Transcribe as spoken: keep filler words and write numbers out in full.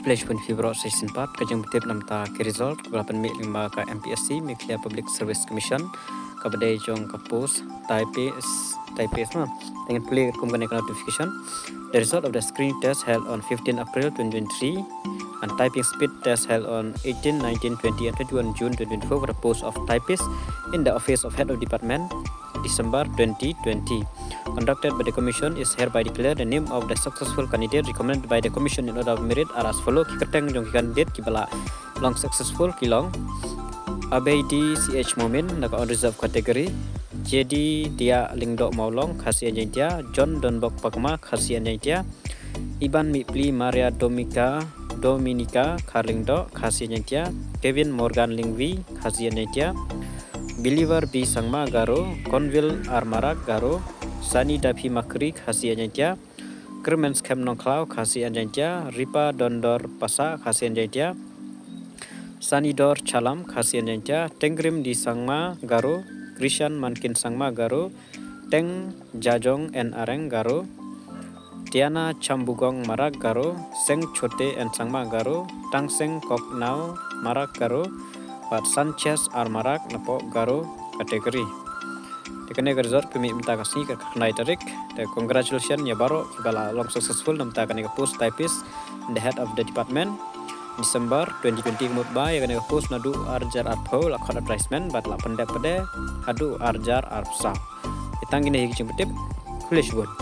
Khublei shibun phi baroh sa shisien pat. Ka jingpyntip namar ki result kaba la pynmih lyngba ka M P S C, Meghalaya Public Service Commission, kaba dei jong ka post typist, typist ma. Te ngin pule kum kane ka notification. The result of the screening test held on fifteenth April twenty twenty-three and typing speed test held on eighteen, nineteen, twenty and twenty-one June twenty twenty-four for the post of typist in the office of Head of Department, December twenty twenty. Conducted by the Commission, is hereby declared the name of the successful candidate recommended by the Commission in order of merit are as follow. Ki kyrteng jong ki candidate kiba la long successful ki long: Abei D C H Momin na ka unreserved category, J D Diah Lyngdoh Mawlong, Khasi and Jaintia, John Donbok Pakma, Khasi and Jaintia, Iban Mihpli Maria Domika, Dominica Kharlyngdoh, Khasi and Jaintia, Kevin Morgan Lyngvi, Khasi and Jaintia, Believer B Sangma, Garo, Conville R Marak, Garo, Sani Dapi Makri, Khasi and Jaintia, Kyrmen Skhem Nongkhlaw, Khasi and Jaintia, Ripa Dondor Pasa, Khasi and Jaintia, Sanidor Chalam, Khasi and Jaintia, Tengrim D Sangma, Garo, Krishan Mankin Sangma, Garo, Teng Jajong N Areng, Garo, Tiana Chambugong Marak, Garo, Seng Chote N Sangma, Garo, Tangseng Koknau Marak, Garo, bad Sanchez R Marak napoh Garo category. Te kane ka result pynmih mynta ka sngi ka khyndai tarik. Te congratulations ïa baroh kiba la long successful namar kane ka post typist in the head of the department. December twenty twenty ka mut ba ïa kane ka post naduh arhajar arphew la khot advertisement bad la pyndep pat haduh arhajar arphew saw. Te tang kine hi ki jingpyntip. Khublei shibun.